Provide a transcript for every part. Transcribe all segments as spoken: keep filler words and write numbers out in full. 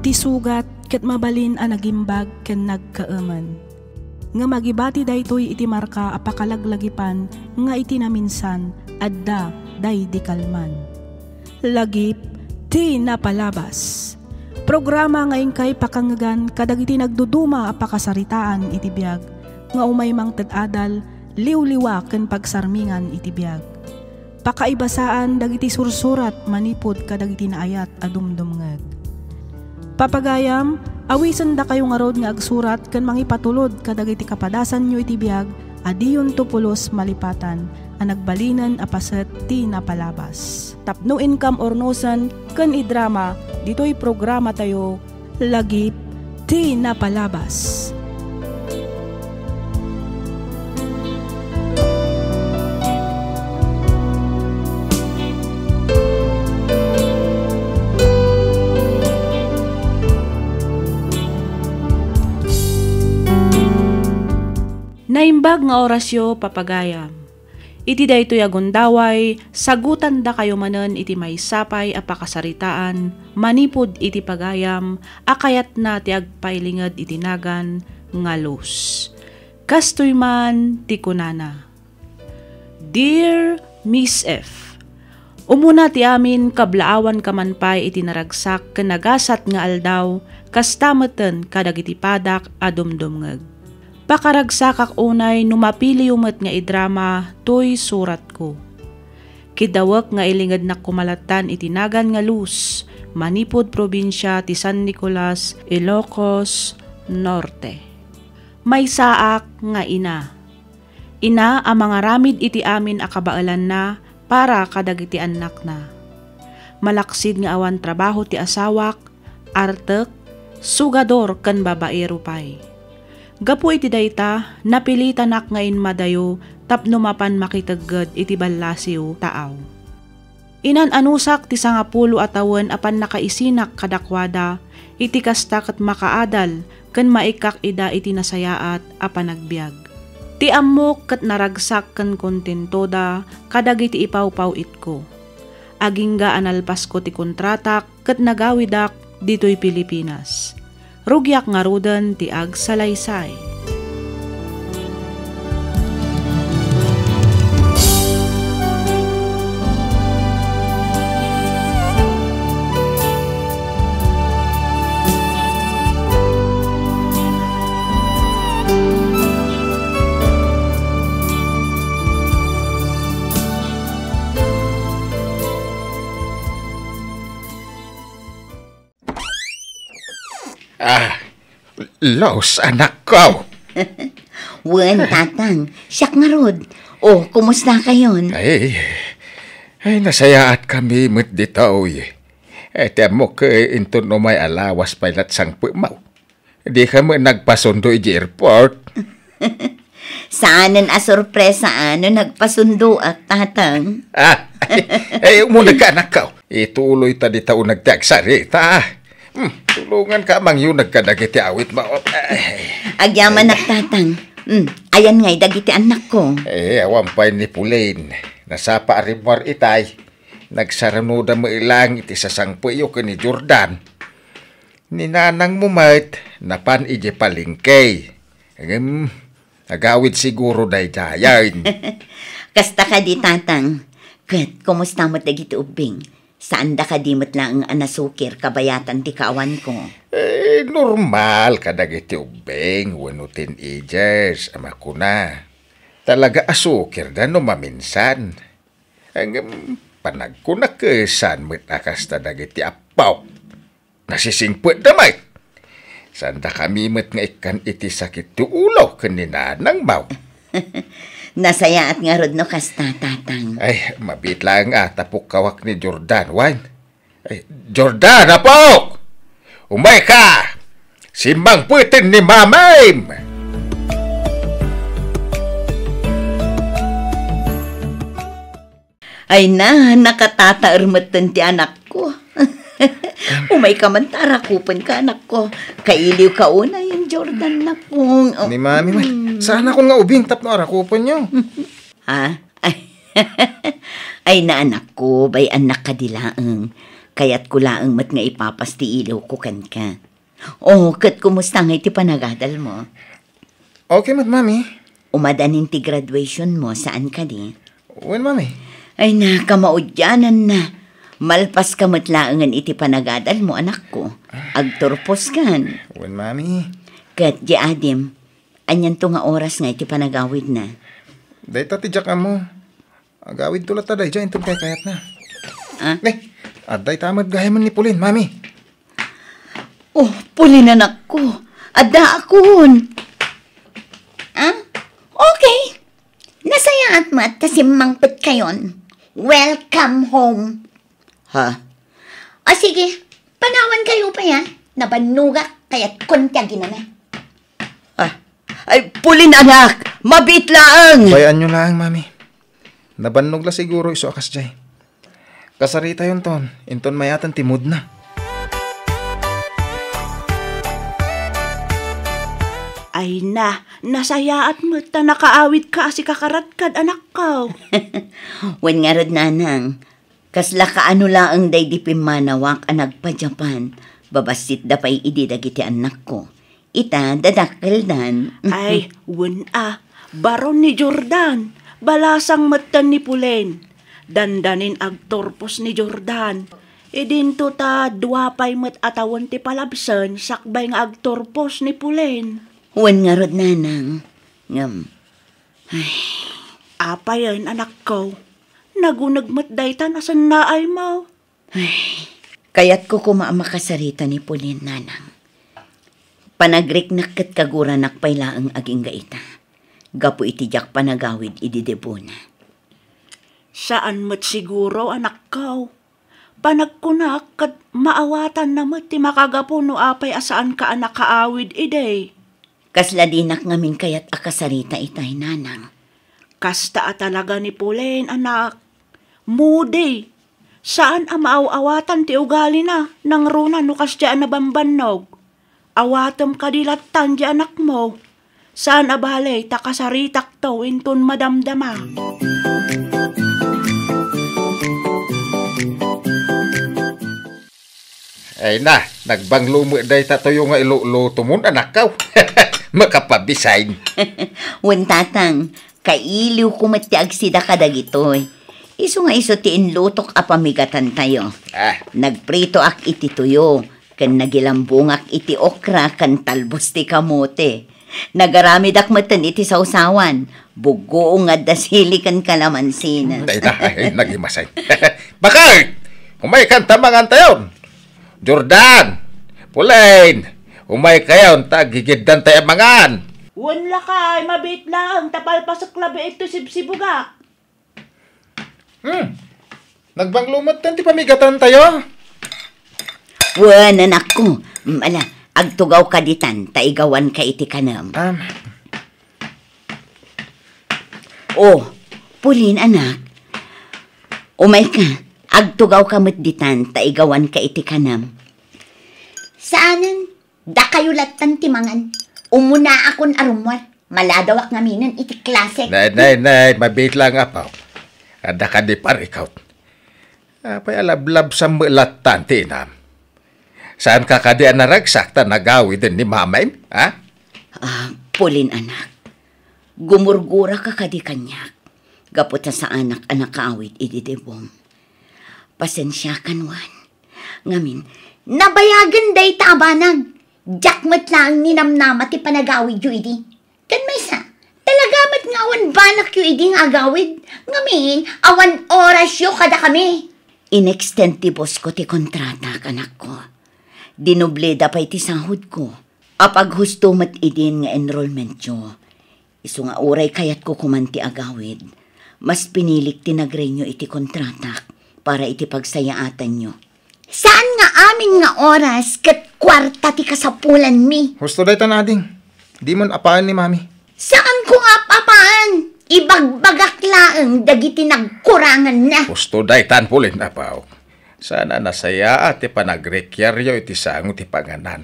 Ti sugat ket mabalin a nagimbag ken nagkaemen. Ngem agibati daytoy iti marka a pakalaglagipan nga iti naminsan, adda daydi kalman. Lagip ti napalabas. Programa nga inkay pakangngegan kadagiti nagduduma a pakasaritaan iti biag nga umay mangted adal, liwliwa ken pagsarmingan iti biag. Pakaibasaan dagiti sursurat manipud kadagiti naayat a dumdumngeg. Papagayam, awisendakayo ngarud nga agsurat ken mangipatulod kadagiti kapadasanyo iti biag a diyonto pulos malipatan a nagbalinen a paset ti napalabas. Tapno inkam urnosen ken idrama ditoy programatayo, Lagip ti Napalabas. Naimbag nga orasyo, papagayam. Iti daytoy a gundaway, sagutandakayo manen iti maysa pay a pakasaritaan manipud iti pagayam a kayatna ti agpailinged iti nagan nga luz. Kastoy man ti kunana, Dear Miss F, umuna ti amin, kablaawanka man pay iti naragsak ken nagasat nga aldaw, kasta meten kadagiti padak a dumdumngeg. Pakaragsakak unay no mapiliyo met nga idrama toy suratko. Kiddawek nga ilingednak koma lattan iti nagan nga luz manipud probinsia ti San Nicolas, Ilocos Norte. Maysaak nga ina. Ina a mangaramid iti amin a kabaelanna para kadagiti annakna. Malaksid nga awan trabaho ti asawak, artek, sugador ken babaero pay. Gapu iti dayta, napilitanak nga inmadayo tapno mapan makitegged iti ballasiw taaw. Inan-anusak ti sangapulo a tawen a pannakaisinak kadakuada, iti kasta ket makaadal ken maikkak ida iti nasayaat a panagbiag. Ti ammok ket naragsak ken kontentoda kadagiti ipawpaw-itko. Agingga a nalpasko ti kontratak ket nagawidak ditoy Pilipinas. Rugiak ngaruden ti agsalaysay. Ah, Luz, anakko. Wen, Tatang. Siak ngarud. O, kumustakayon? Ay, ay, nasayaatkami met ditoy. Ay, ti ammok, eh, inton umay a lawas pay lat sangpetmo. Dika met nagpasundo iti airport. Saanen a sorpresa no nagpasundoak, Tatang. Ah, ay, ay, umunegka, anakko. Ituloyta dita uneg ti agsarita. Hmm, tulonganka a mangyuneg kadagiti awitmo. Ay. Agyamanak, Tatang. Hmm, ayan ngay dagiti annakko. Eh, awan pay ni Pauline. Nasapa a rimmuar itay. Nagsarunoda met lang iti sasangpetyo ken ni Jordan. Ni nanangmo met, napan idiay palengke. Ngem, agawid siguro daydiayen. Kasta kadi, Tatang. Ket, kumusta met dagiti ubbing? Saanda kadi met laeng a nasukir kabayatan ti kaawanko? Eh, normal kadagiti ubbing wenno teenagers a makuna. Talaga a sukirda no maminsan. Ngem, panagkunak, saan met a kasta dagiti appok. Nasisingpetda met. Saandakami met nga ikkan iti sakit ti ulo ken ni nanangmo. Nasayaat ngarud no kasta, Tatang. Ay, mabiit laeng a ta pukkawak ni Jordan, wen. Ay, Jordan, apok! Umayka! Simmangpeten ni mamam! Ay na, nakatataer metten ti anakko. Umayka man ta arakupenka, anakko. Kailiwka unay, Jordan, nakong. Ni Mami, man. Mm. Saan ako nga ubing tapno arakupenyo? Ha? Ay, Ay, naanakko, bay-annak kadi laeng. Kayatko laeng met nga ipapas ti iliwko kenka. O, ket kumusta ngay ti panagadalmo? Okay met, Mami. Umadanin ti graduationmo, saan kadi? Wen, Mami. Ay, nakamaudiananna. Malpaska met laengen iti panagadalmo, anakko. Agturposkan. Wen, Mami. Ket di adim, anianto nga oras ngay ti panagawidna? Dayta ti diak ammo. Agawidto latta daydiay inton kaykayatna. Ah? Ne, adda ita met gayamen ni Pauline, Mami. Oh, Pauline, anakko. Addaakon. Ah? Okay. Nasayaat met ta simmangpetkayon. Welcome home. Ha? O sige, panawankayo pay, ha? Nabannogak, kayatkon ti aginana. Ah. Ay, Pauline, anak! Mabiit laeng! Bay-anyo laeng, Mami. Nabannog la siguro isu a kasdiay. Kasaritayonton, inton mayaten ti moodna. Ay na, nasayaat met ta nakaawidka a sikakaradkad, anakko. Wen ngarud, nanang, kasla kaano laeng daydi pimmanawak a nagpadiapan, babassitda pay idi dagiti annakko. Ita, dadakkeldan. Ay, wen a, baro ni Jordan, balasang metten ni Pauline. Dandanin agturpos ni Jordan. Idinto ta dua pay met a tawen ti palabsen sakbay nga agturpos ni Pauline. Wen ngarud, nanang, ngem, ay. Apayen, anakko? Naguneg met daytan a sennaaymo. Ay, kayatko koma a makasarita ni Pauline, nanang. Panagriknak ket kaguranak pay laeng agingga ita, gapu iti diak panagawid idi debona. Saan met siguro, anakko. Panagkunak ket maawatanna met ti makagapu no apay a saanka a nakaawid idi. Kasla dinak ngamin kayat a kasarita itay, nanang. Kasta a talaga ni Pauline, anak. Moody. Saan a maaw-awatan ti ugalina, nangruna no kasdiay a nabambannog. Awatem kadi lattan di anakmo. Saan a bale ta kasaritakto inton madamdama. Ay na, nagbanglo met dayta tuyo nga ilulutomon, anakko. Makapabisain. Wen, tatang, kailiwko met ti agsida kadagitoy. Isu nga isu ti inlutok a pamigatantayo. Ah. Nagpritoak iti tuyo, ken nagilambongak iti okra ken talbos ti kamote. Nagaramidak metten iti sawsawan, buggoong nga adda sili ken kalamansi. Dayta, ay, nagimasay. Bakit? Umaykan ta mangantayon. Jordan, Pauline, umaykayon ta agigiddantay a mangan. Wen lakay, mabiit laeng ta palpasek labi iti sibsibugak. Hmm. Nagbanglo metten ti pamigatantayo. Wen, anakko. Mm, ala, agtugawka ditan ta igawanka iti kanem. Um. Oh, Pauline, anak. Umayka, agtugawka met ditan ta igawanka iti kanem. Saanen, dakayo lattan ti mangan. Umunaakon a rummuar. Maladawak ngaminen iti klase. Nay, nay, nay, mabiit laeng, apo. Adda kadi parikut. Apay a lablabsam met lattan ti inam? Saanka kadi a naragsak ta nagawiden ni mamaem, ha? Ah, Pauline, anak. Gumurguraka kadi kaniak. Gapu ta saanak a nakaawid idi debom. Pasensiakan, wen. Ngamin, nabayagen dayta a banag. Diak met laeng ninamnama ti panagawidyo idi. Ken maysa, talaga met nga awan banakyo idi nga agawid. Ngamin, awan orasyo kadakami. Inextend ti boss ko ti kontratak, anakko. Dinobleda pay ti sahod ko. Apaghusto met idin nga enrollmentyo. Isu nga uray kayatko koman ti agawid, mas pinilik ti nagrenyo iti kontratak para iti pagsayaatanyo. Saan nga amin nga oras ket kuarta ti kasapulanmi? Husto daytan, ading. Dimon apaen ni Mami. Saanko nga ap-apaen. Ibagbagak laeng dagiti nagkuranganna. Husto daytan, Pauline, apo. Saan a nasayaat ti panagrekiaryo iti sango ti panganan.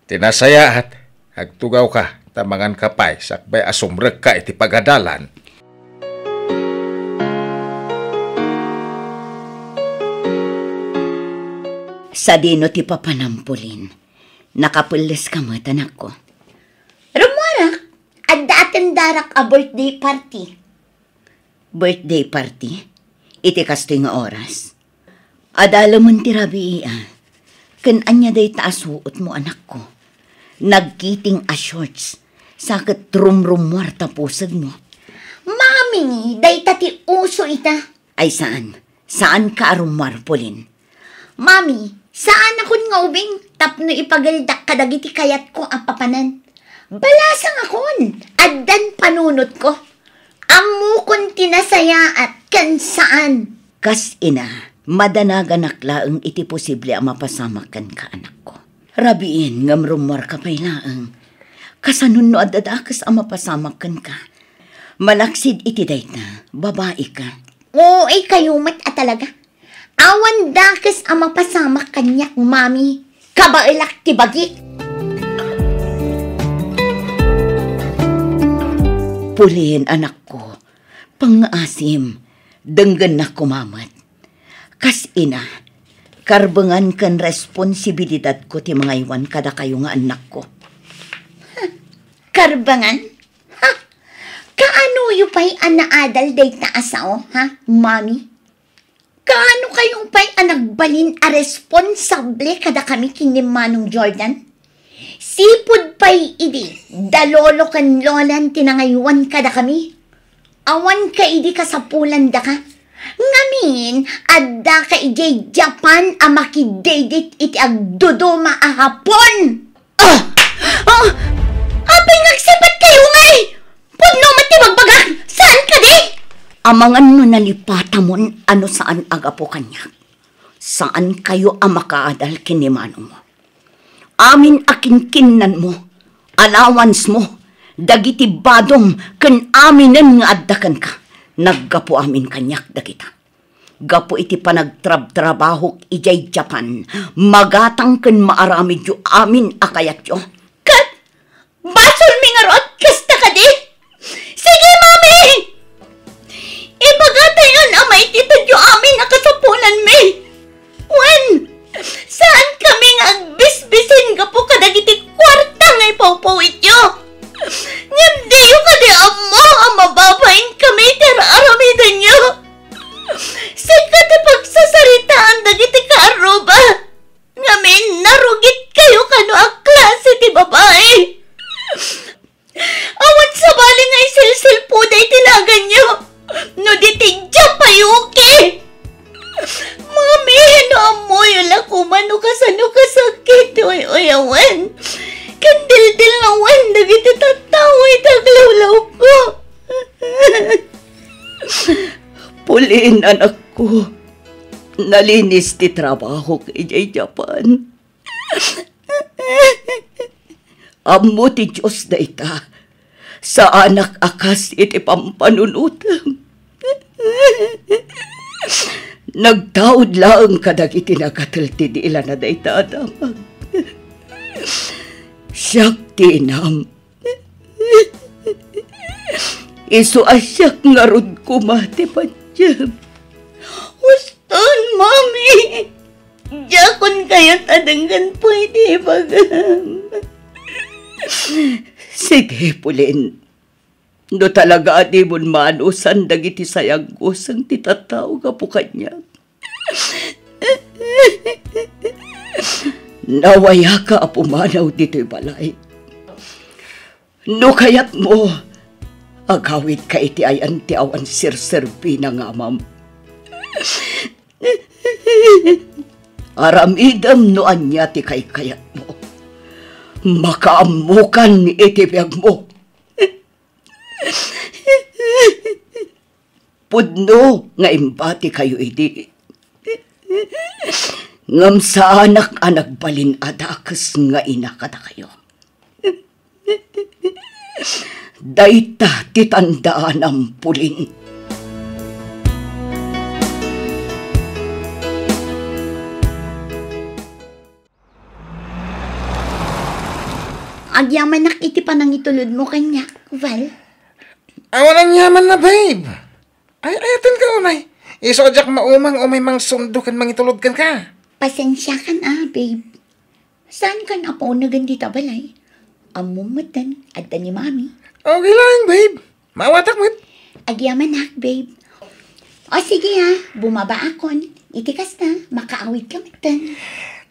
Ti nasayaat, agtugawka, ta manganka pay, sakbay a sumrekka iti pagadalan. Sadino ti papanam, Pauline? Nakapelles ka met, anakko. Rummuarak, adda atendarak a birthday party. Birthday party? Iti kastoy nga oras? Adalamen ti rabii, a. Ken ania dayta a suotmo, anakko? Nagkiting a shorts, sa ket rumrummuar ta pusegmo. Mami, dayta ti uso ita. Ay, saan. Saanka a rummuar, Pauline. Mami, saanakon nga ubing tapno ipageldak kadagiti kayatko a papanan. Balasangakon, addan panunotko. Ammokon ti nasayaat ken saan. Kas ina, madanaganak laeng iti posible a mapasamak kenka, anakko. Rabiin, ngem rummuarka pay laeng. Kasanon no adda dakes a mapasamak kenka? Malaksid iti dayta, babaika. Uy, kayo met a talaga. Awan dakes a mapasamak kaniak, Mami. Kabaelak ti bagik. Pauline, anakko, pangngaasim, denggennak koma met. Kas ina, karbengan ken responsibilidadko ti mangaywan kadakayo nga annakko. Karbengan? Ha? Kaanoyo pay a naadal dayta a sao, ha, Mami? Kaano kayo pay a nagbalin a responsable kadakami ken ni Manong Jordan? Sipud pay idi da lolo ken lolan ti nangaywan kadakami. Awan ka idi kasapulandaka. Ngamin, adda ka idiay Japan a makideydit iti agduduma a Hapon. Ah! Ah! Apay nga agsipat kayo, ngay? Pudno met ti bagbagak! Saan kadi? Amangan no nalipatamon a no saan a gapu kaniak. Saan kayo a makaadal ken ni manongmo. Amin a kinkinnanmo, allowance mo, dagiti badom ken aminen nga adda kenka, naggapu amin kaniak dagita. Gapu iti panagtrabtrabahok idiay Japan, magatang ken maaramidyo amin a kayatyo. Ket basolmi ngarud, kasta kadi? Sige, Mami! Ibagatayon a maitedyo amin a kasapulanmi. Wen, saan kami nga agbisbisin gapu kadagiti kuarta nga ipawpawityo. Ngem diyo kadi ammo a mababain kami iti ar-aramidenyo? Sika ti pagsasaritaan dagiti kaarruba. Ngamin, narugit kayo kano a klase ti babai. Awan sabali nga isilsilpuda iti naganyo. No di ti Japayuki. Mami, no ammoyo la koma no kasano kasakit ti uy-uyawen ken dildilnawen dagiti tattao iti aglawlawko. Pauline, anakko, nalinis ti trabahok idiay Japan. Ammo ti Dios dayta. Saanak a kas iti pampanunotem. Nagtaud laeng kadagiti nagatel ti dila na dayta a damag. Siak ti inam. Isu a siak ngarud koma ti patiem. Uston, Mami! Diakon kayat a denggen pay ti ibagam. Sige, Pauline. No talaga a dimon maanusan dagiti sayanguseng ti tattao gapu kaniak, nawayaka a pumanaw ditoy balay. No kayatmo, agawidka iti ayan ti awan serserbina nga amam. Aramidem no ania ti kaykayatmo. Makaammokan iti biagmo. Pudno nga imbatikayo idi. Ngem saanak a nagbalin a dakes nga ina kadakayo. Dayta ti tandaanam, Pauline. Agyamanak iti panangitulodmo kaniak, Val. Awan aniamanna, babe. Ay, ayatenka unay. Isu a diak maumang umay mangsundo ken mangitulod kenka. Pasensiakan a, babe. Saankan a paunegen dita balay? Ammom metten, adda ni Mami. Okay lang, babe. Maawatak met. Agyamanak, babe. O sige a, bumabaakon. Iti kasta, makaawidka metten.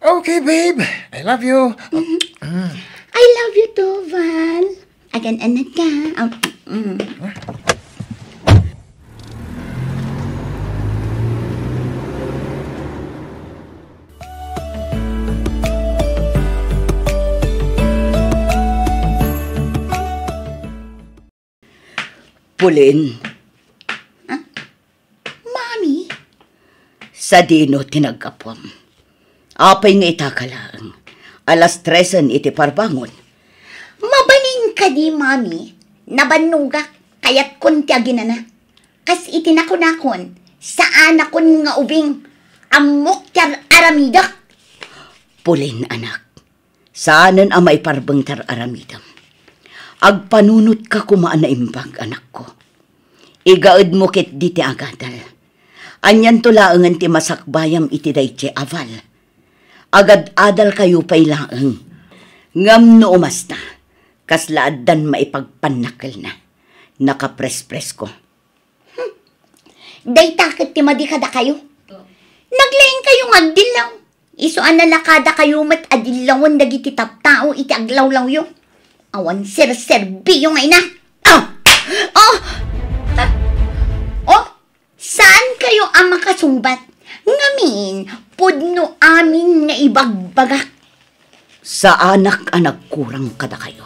Okay, babe. I love you. Mhm. Mm. I love you too, Val. Agan-anad ka. Am, mm. Pauline. Ah? Mami? Sadino ti naggapuam? Apay nga ita ka laeng? Alas tresen iti parbangon. Mabalin kadi, Mami? Nabannogak, kayatkon ti aginana. Kas iti nakunakon, saanakon nga ubing, ammok ti ar-, aramidek. Pauline, anak, saanen a maiparbeng ti ar-aramidem. Agpanunotka koma a naimbag, anakko. Igaedmo ketdi ti agadal. Anianto laengen ti masakbayam iti daytoy a Val? Agad-adalkayo pay laeng. Ngem no umasta, kasla addan maipagpannakkelna. Nakaprespresko. Hmm. Dayta ket ti madi kadakayo. Naglaingkayo nga agdillaw. Isu a nalakadakayo met a dillawen dagiti tattao iti aglawlawyo. Awan serserbiyo nga ina. Oh! Oh! Ah! Oh! Saankayo a makasungbat? Ngamin, pudno amin nga ibagbagak. Saanak a nagkurang kadakayo.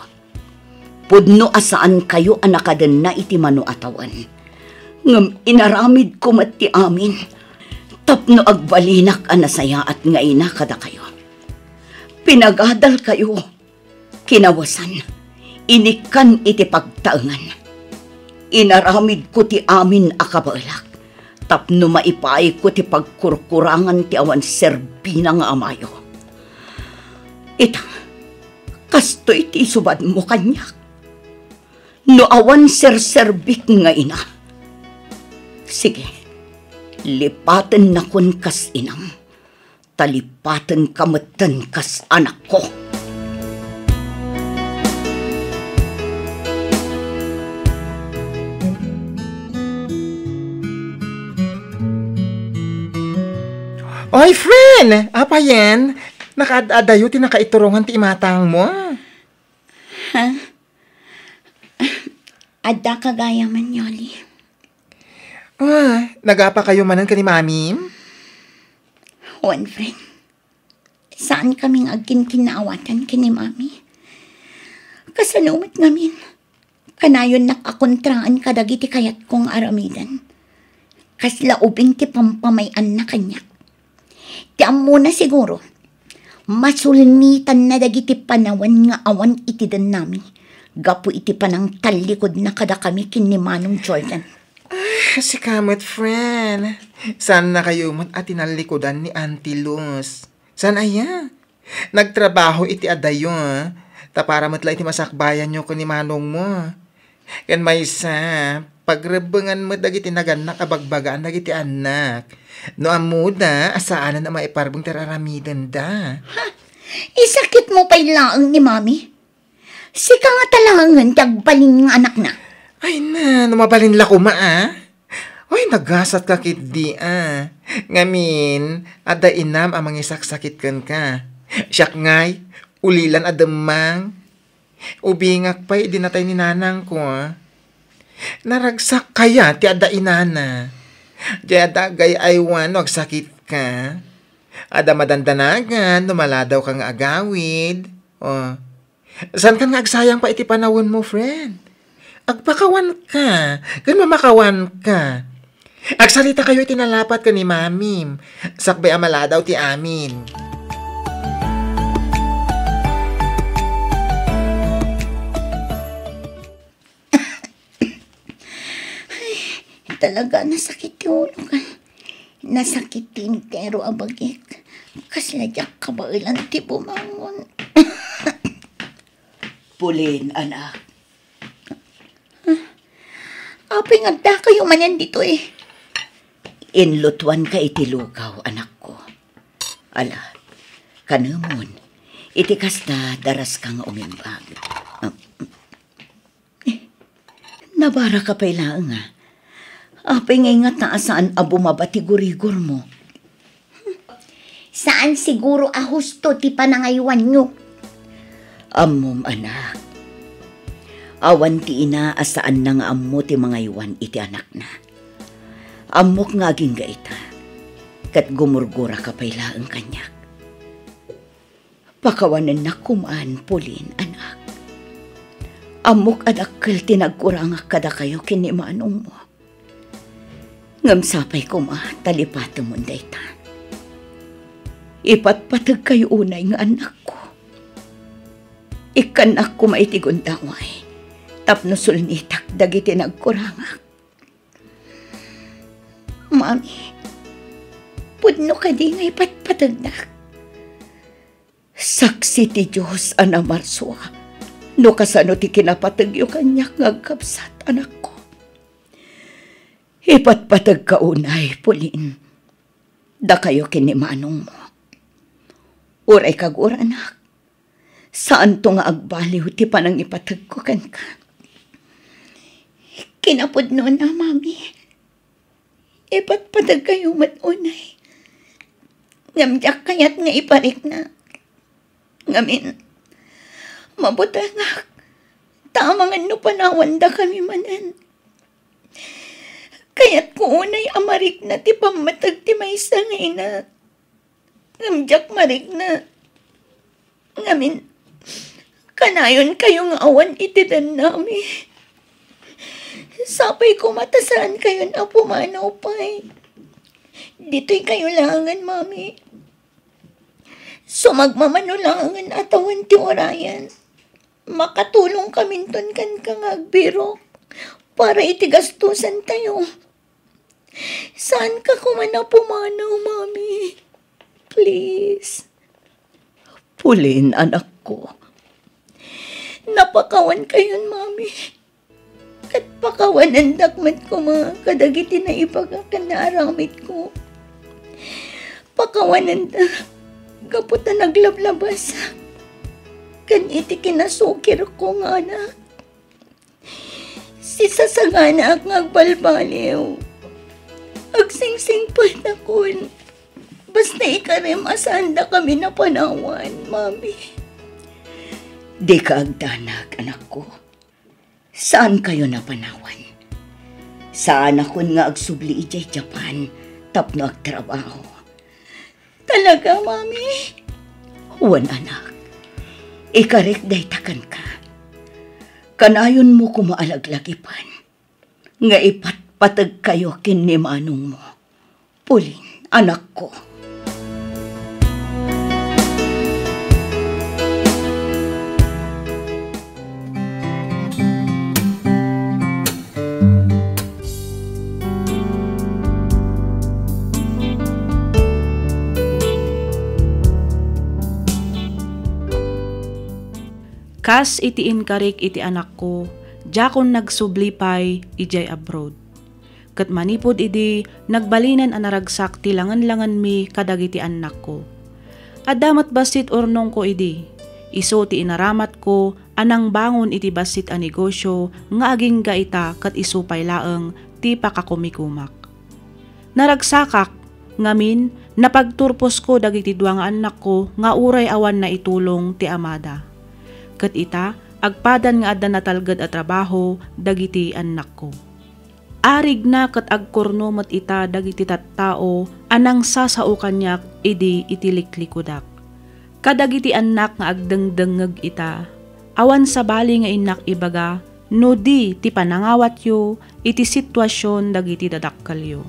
Pudno a saankayo a nakadenna iti mano a tawen. Ngem inaramidko met ti amin tapno agbalinak a nasayaat nga ina kadakayo. Pinagadalkayo, kinawesan, inikkan iti pagtaengan. Inaramidko ti amin a kabaelak tapno maipaayko ti pagkurkurangan ti awan serbina nga amayo. Ita, kastoy ti isubadmo kaniak. No awan serserbik nga ina, sige, lipatennakon kas inam, ta lipatenka metten kas anakko. Oy, friend! Apayen, nakaad-adayo ti nakaiturongan ti imatangmo. Ha? Adda kagayaman, Yoli. Ah, nagapakayo manen ken ni Mamim? Wen, friend. Saan kami nga agkinkinnaawatan ken ni Mami. Kasano met ngamin? Kanayonnak a kontraan kadagiti kayatko nga aramiden. Kasla ubing ti pampamay-anna kaniak. Ti ammona siguro, masulnitanna dagiti panawen nga awan iti dennami gapu iti panangtallikudna kadakami ken ni Manong Jordan. Ah, sika met, friend. Saannakayo met a tinallikudan ni Auntie Luz. Saan aya? Nagtrabaho iti adayo, ta para met la iti masakbayanyo ken ni manongmo. Ken maysa, pagrebbengan met dagiti nagannak a bagbagaan dagiti annak. No ammoda a saanen a maiparbeng ti ar-aramidenda. Ha? Isakitmo pay laeng ni Mami? Sika nga talaengen ti agbalin nga anakna. Ay na, no mabalin la koma, a? Oy, nagasatka ketdi, a. Ngamin, adda inam a mangisaksakit kenka. Siak ngay, ulilan a demmang. Ubingak pay idi natay ni nanangko, a. Naragsak kaya ti adda inana. Diay adda agay-aywan no agsakitka. Adda madandanagan no maladawka nga agawid. O, saankan nga agsayang pay iti panawenmo, friend. Agpakawanka, ken mamakawanka. Agsaritakayo iti nalapat ken ni Mamim, sakbay a maladaw ti amin. Ay, talaga, nasakit ti ulok, a. Nasakit ti entero a bagik. Kasla diak kabaelan ti bumangon. Pauline, anak. Ah, apay nga addakayo manen ditoy? Inlutoanka iti lugaw, anakko. Ala, kanemon, iti kasta, daraska nga umimbag. Ah, eh, nabaraka pay laeng, a. Apay ngay ngata a saan a bumaba ti gurigurmo? Saan siguro a husto ti panangaywanyo. Ammom, anak. Awan ti ina a saanna nga ammo ti mangaywan iti anakna. Ammok nga agingga ita, ket gumurguraka pay laeng kaniak. Pakawanennak koman, Pauline, anak. Ammok a dakkel ti nagkurangak kadakayo ken ni manongmo. Ngem sapay koma ta lipatemon dayta. Ipatpategkayo unay nga annakko. Ikkannak koma iti gundaway tapno sulnitak dagiti nagkurangak. Mami, pudno kadi nga ipatpategnak? Saksi ti Dios a namarsua no kasano ti kinapategyo kaniak nga agkabsat, anakko. Ipatpategka unay, Pauline, dakayo ken ni manongmo. Uray kaguranak, saanto nga agbaliw ti panangipategko kenka. Kinapudnona, Mami. Ipatpategkayo met unay. Ngem diak kayat nga iparikna. Ngamin, mabutengak ta amangan no panawandakami manen. Kayatko unay a marikna ti pammateg ti maysa nga ina. Ngem diak marikna. Ngamin, kanayonkayo nga awan iti dennami. Sapay koma ta saankayon a pumanaw pay. Ditoykayo laengen, Mami. Sumagmamano laengen a tawen ti urayan. Makatulongkaminton kenka nga agbirok para iti gastusantayo. Saanka koma a pumanaw, Mami. Please. Pauline, anakko. Napakawankayon, Mami. Ket pakawanendak met koma kadagiti naibaga ken naaramidko. Pakawanendak gapu ta naglablabasak ken iti kinasukirko nga anak. Sisasanganaak nga agbalbaliw. Agsingsingpetakon. Basta ikarem a saandakami a panawan, Mami. Dika agdanag, anakko. Saankayo a panawan. Saanakon nga agsubli idiay Japan tapno agtrabaho. Talaga, Mami? Wen, anak. Ikarek dayta kenka. Kanayonmo koma a laglagipen nga ipatpategkayo ken ni manongmo. Pauline, anakko. Kas iti inkarik iti anakko, diakon nagsubli pay idiay abroad. Ket manipud idi, nagbalinen a naragsak ti langenlangenmi kadagiti annakko. Adda met bassit urnongko idi. Isu ti inaramatko a nangbangon iti bassit a negosio nga agingga ita ket isu pay laeng ti pakakumikumak. Naragsakak, ngamin, napagturposko dagiti dua nga annakko nga uray awan naitulong ti amada. Ket ita, agpadan nga adda natalged a trabaho dagiti annakko. Arigna ket agkurno met ita dagiti tattao a nangsasao kaniak idi iti liklikudak. Kadagiti annak nga agdengdengngeg ita, awan sabali nga innak ibaga no di ti panangawatyo iti situasion dagiti dadakkelyo.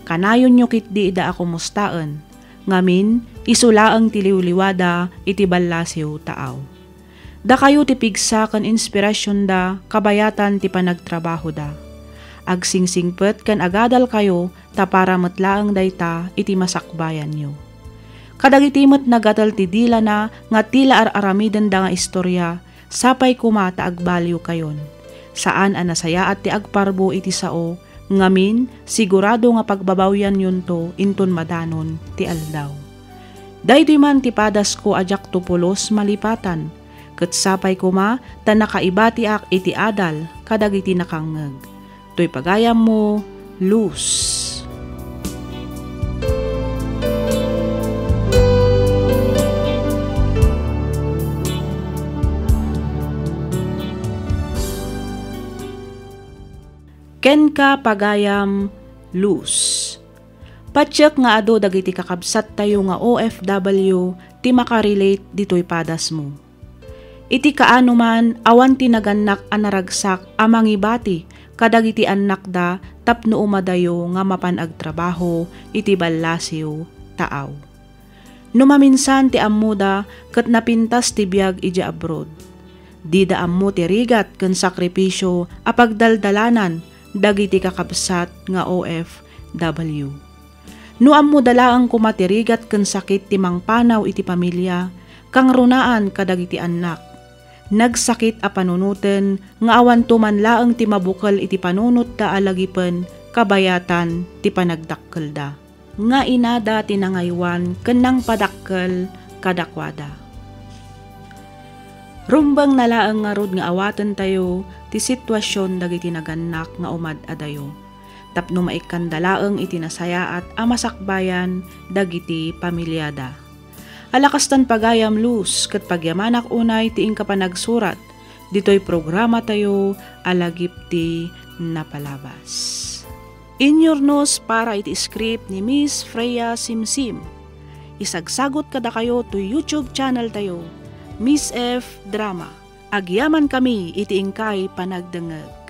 Kanayonyo ketdi ida a kumustaen, ngamin, isu laeng ti liwliwada iti ballasiw taaw. Dakayo ti pigsa ken inspirasionda kabayatan ti panagtrabahoda. Agsingsingpet ken agadalkayo ta para met laeng dayta iti masakbayanyo. Kadagiti met nagatel ti dilana nga ti la ar-aramidenda nga istorya, sapay koma ta agbaliwkayon. Saan a nasayaat ti agparbo iti sao, ngamin, sigurado nga pagbabawianyonto inton madanon ti aldaw. Daytoy man ti padasko a diakto pulos malipatan, ket sapay koma ta nakaibatiak iti adal kadagiti nakangngeg. Toy pagayammo, Luz. Kenka, pagayam, Luz. Patiek nga adu dagiti kakabsattayo nga O F W ti makarelate ditoy padasmo. Iti kaano man, awan ti nagannak a naragsak a mangibati kadagiti annakda tapno umadayo nga mapan agtrabaho iti ballasiw, taaw. No maminsan ti ammoda ket napintas ti biag idiay abroad. Dida ammo ti rigat ken sakripisio a pagdaldalanan dagiti kakabsat nga O F W. No ammoda laeng koma ti rigat ken sakit ti mangpanaw iti pamilia, kangrunaan kadagiti annak. Nagsakit a panunoten nga awanto man laeng ti mabukel iti panunotda a lagipen kabayatan ti panagdakkelda. Nga inada ti nangaywan ken nangpadakkel kadakuada. Rumbengna laeng ngarud nga awatentayo ti situasion dagiti nagannak nga umad-adayo, tapno maikkanda laeng iti nasayaat a masakbayan dagiti pamiliada. Ala kastan, pagayam, Luz, ket pagyamanak unay ti inka panagsurat ditoy programatayo a Lagip ti Napalabas. Inyurnos para iti script ni Miss Freya Simsim. Isagsagot kadakayo toy YouTube channel tayo, Miss F Drama. Agyamankami iti inkay panagdengngeg.